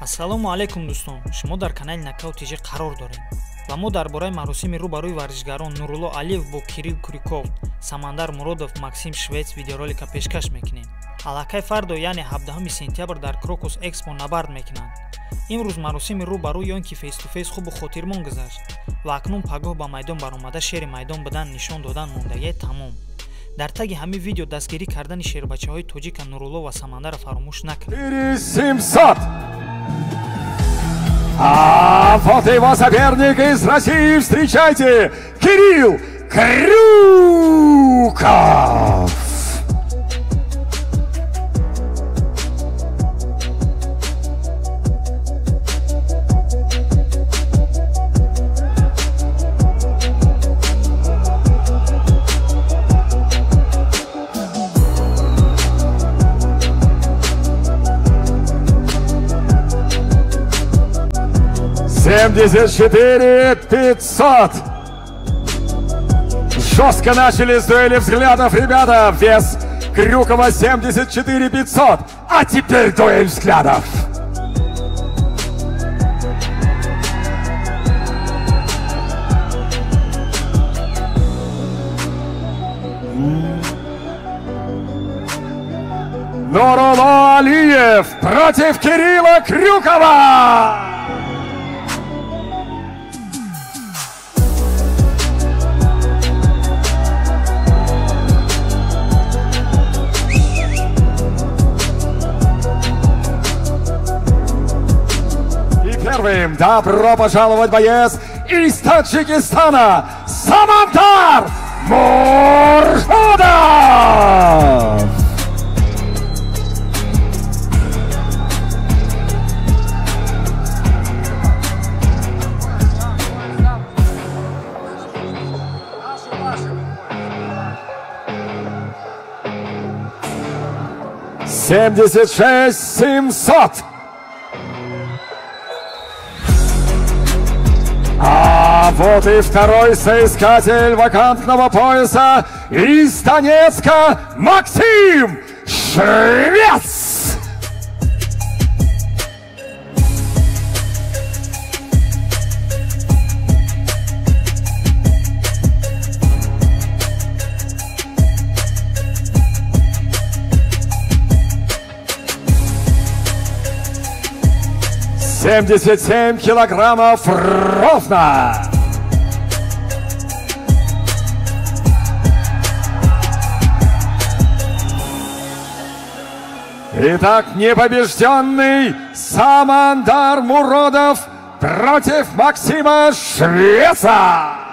Ассалому алайкум дӯстон, шумо дар канали Нокаут ТЖ қарор доред ва мо дар бораи маросими рӯ ба рӯи варзишгарон Нурулло Алиев бо Кирилл Крюков, Самандар Муродов, Максим Швец видеоролика пешкаш мекунем. Аллакай фардо, яъне 17 сентябр дар Крокус Экспо набард мекунанд. Имрӯз маросими рӯ ба рӯ ё ин ки face to face хубу хотирмон гузашт ва акнун пагоҳ ба майдон баромада шери майдон будан нишон додан мондагие тамом. Дар таги ҳамин видео дастгирӣ кардани шербачаҳои тоҷика Нурулло ва Самандарро фаромӯш накунед. 700. А вот его соперник из России, встречайте, Кирилл Крюков! 74 500. Жестко начали с дуэли взглядов, ребята. Вес Крюкова 74 500. А теперь дуэль взглядов. Нурулло Алиев против Кирилла Крюкова. Первым добро пожаловать, боец из Таджикистана, Самандар Муродов! 76 700. А вот и второй соискатель вакантного пояса из Донецка, Максим Швец! 77 килограммов ровно. Итак, непобежденный Самандар Муродов против Максима Швеца.